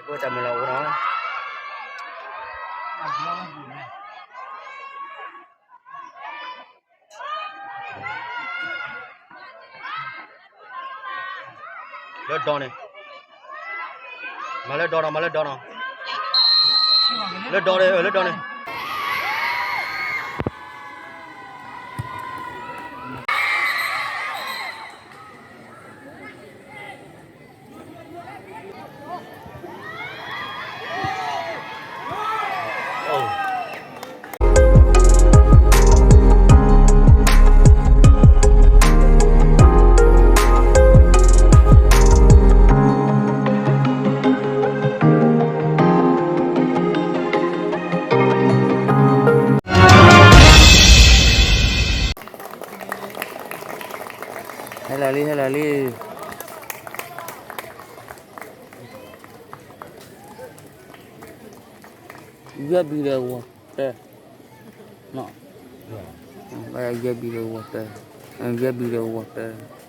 ဝဲတၢ်မုၢ်လၢ်အိၣ်နီၤ လၢဒီန့ၣ် မၤလၢဒီနီၤ မၤလၢဒီနီၤ လၢဒီန့ၣ် လၢဒီန့ၣ် ဟဲလီၤလံ ဟဲလီၤလံ ယဲၢ်ဘံဒီးဝီၤတၢၢ်, ယဲၢ်ဘံဒီးဝီၤတၢၢ်, ယဲၢ်ဘံဒီးဝီၤတၢၢ်.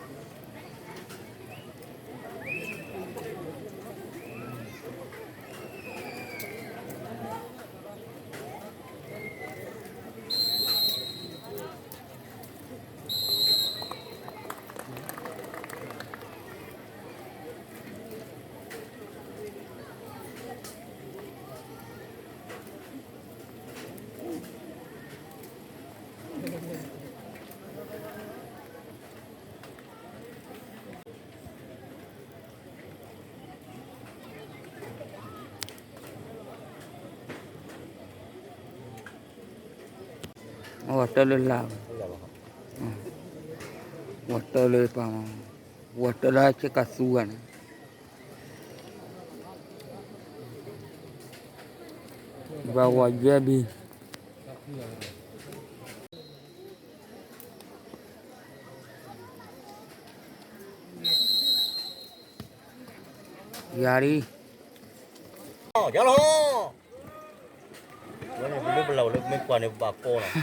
ဝီၤတၢၢ်လၢလၢ်, ဝီၤတၢၢ်လၢပှၤ, ဝီၤတၢၢ်လၢဆ့ကၤသူဂၤန့ၣ်, ဘၣ်ဝီၤယဲၢ်ဘံ ယၤလံ, ယၤလီၤ, ဝဲန့ၣ် ပလုၢ်ပလၢ်လၢ မ့ၢ်ကွၢ်န့ၣ် ပဘၣ်ကိးလီၤ,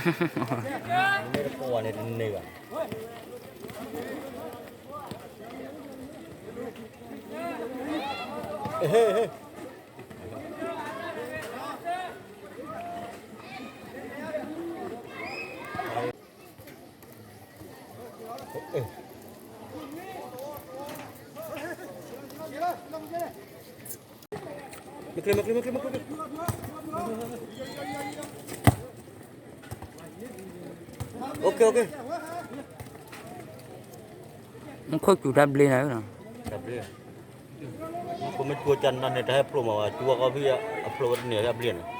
မ့ၢ်တကိးဘၣ်န့ၣ် တန့ၢ်ဘၣ်. မ့ၢ်ခိၣ်စူၤတၢ်ဘျ့နၤ, တၢ်ဘျ့, မ့ၢ်ခိၣ်မ့ၢ်စူၤကနၤန့ၣ် တဟဲဖျိမးဝဲ စူၤအီၤကီၢ်ဖံး အဖျိဝဲတန့ၢ်တၢ်ဘျ့န့ၣ်.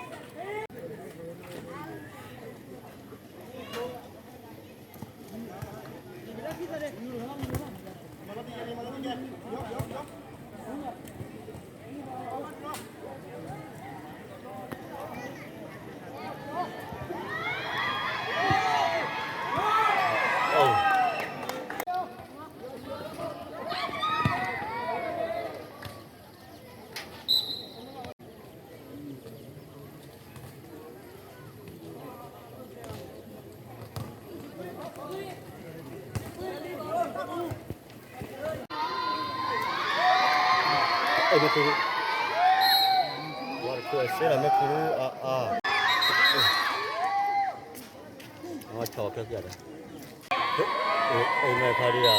မ့ၢ်ခိၣ်, ဝါတခိၣ်အစဲလီၤ မ့ၢ်ခိၣ်, အါ, ဆီၣ်ခဲကဒီး, အမ့ၢ်ဖးဒံးဧါ.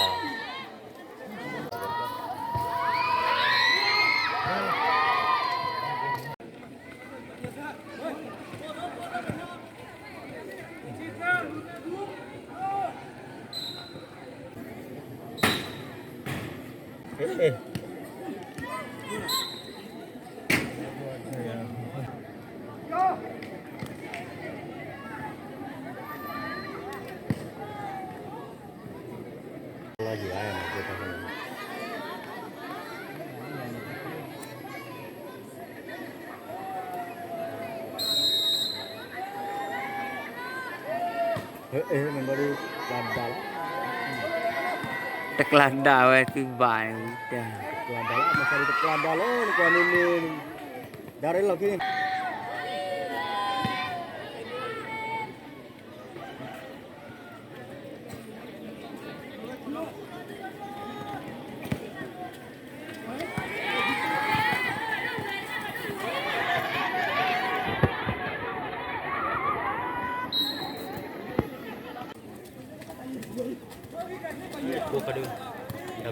တကျါဒၣ်ဝဲသုဘၣ်န့ၣ်, တကျါဒၣ်လီၤ, မ့ၢ်တကျါဒၣ်လီၤ, နကွၢ်န့ၣ်န့ၣ်, ဒၣ်ရဲၣ်လီၤခံန့ၣ်. လ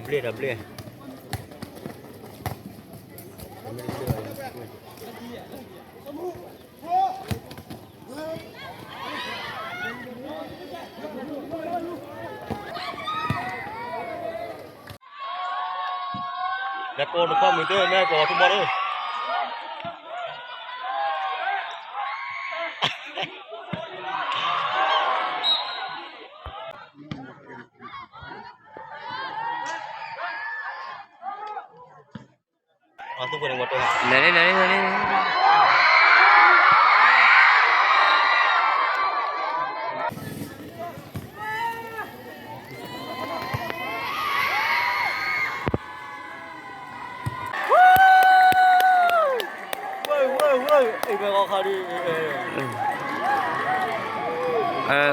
ဘျ့ၣ်ဒီးဘျ့ၣ် လဲၤကိးနခီၣ်မုၢ်သ့ၣ် မ့ၢ်ကိးထူဘီလၢ အသူၣ်ဖှံန့ၣ် ဝဲတဟး လဲၤလံ လဲၤလံ လဲၤလံ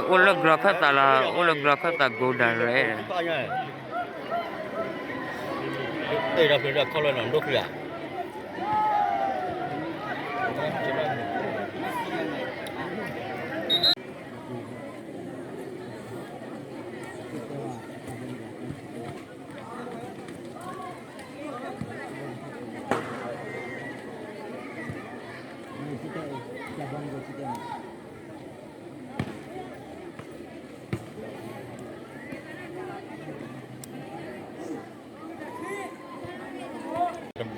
အိၣ်လၢ ground ဖဲသးလီၤ အိၣ်လၢ ground ဖဲသး goal direct တ့ၢ်ဒီးဖျၢၣ်ဒီးခီလၢနီၢ်ဒိၣ်ချံဧါ တ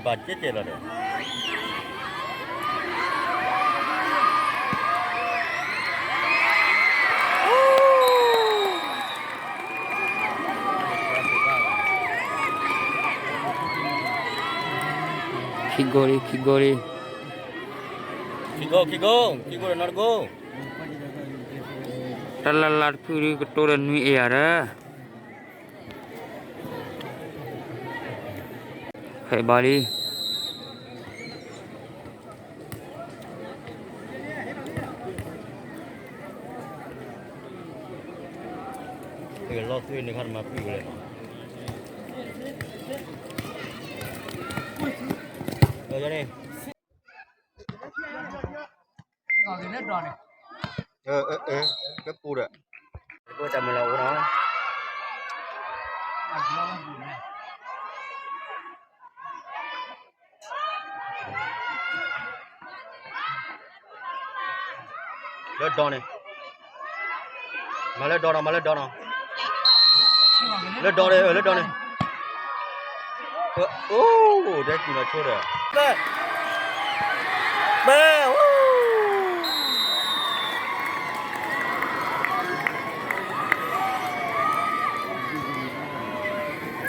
ဘၣ်ကဲကဲလီၤဒီး ခံ goal လံ ခံ goal လံ ခံ goal ခံ goal ခံ goal ဒီးနီတ goal တၢ်လၢ်လၢ်တဖုဒုကတိၤဒီးနွံအ့ၣ်ယၤဒီး ဖဲဘၣ်လံ လီၤသွ့န့ၣ်ခါတမၤပှံၢ်ဝဲလဲၣ် လၢန့ၣ် လၢပူၤဒီး တၢ်မုၢ်လၢ်အိၣ်နီၤ လၢဒီးန့ၣ် မၤလၢဒီးနီၤ မၤလၢဒီးနီၤ လၢဒီးန့ၣ် လၢဒီးန့ၣ် အိၣ် ဒဲကံၤနီၤဆိဒီး ပဲ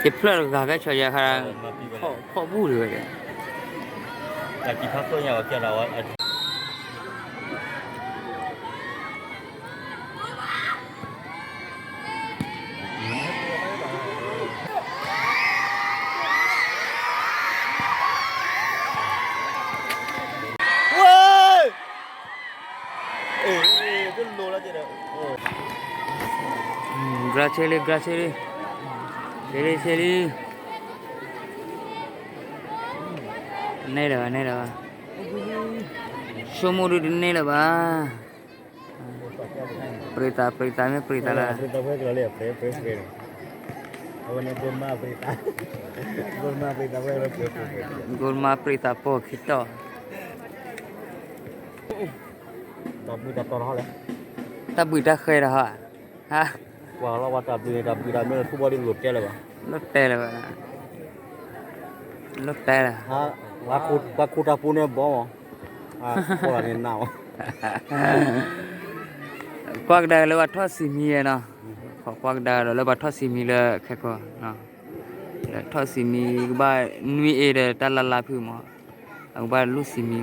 ယဖျၢၣ်တဂၤကဲဆီယၤခါ ဖီၣ်ဘူၣ်တဝဲ တၢ်ကံၤဖးခိၣ်ညါဝဲကဲလီၤဝဲ ဝဲ တလိၤလၢကဒီး grab ဆ့လံ grab ဆ့လံ ဆ့လံ ဆ့လံ န့ၢ်လၢၤဘၣ် န့ၢ်လၢၤဘၣ် ဆိကမိၣ်ဒုတန့ၢ်လၢၤဘၣ် ပြံသး ပြံသး မ့ၢ်ပြံသးလၢ ပြံသးဝဲကလီၤလၢ ပြံ ပြံ ပြံ အဝဲန့ၣ် ဘိမါပြံသး ဘိမါပြံသးဝဲ ပြံ ပြံ ပြံ ဘိမါပြံသးပိာ်ခံတီၢ် တၢ်ဘုၣ်တၢ်တီၤတဟီလဲၣ် တၢ်ဘုၣ်တၢ်ဃဲတဟီ ဟါ ကွၢ်လီၤဝဲတၢ်ဘုၣ်န့ၣ် တၢ်ဘုၣ်တၢ်မ့ၢ်ထူဘီဒ်လိာ်တဲလၢၤဘၣ် လိာ်တဲလၢၤဘၣ် လိာ်တဲလၢၤ ပှၤခိၣ်တၢ်ပူၤန့ၣ်ဘီမး ကွၢ်န့ၣ်နၢ်မး ကွၢ်ကဒါလၢပှၤထီၣ်စံးမံနီၤ ကွၢ်ကဒါဒီးလၢပှၤထီၣ်စံးမံလၢခဲကီၢ် ထီၣ်စံးမံကဘၣ်နွံအ့ၣ်ဒီးတၢ်လၢ်လၢ်ဖုမး အကဘၣ်လူၢ်စံးမံ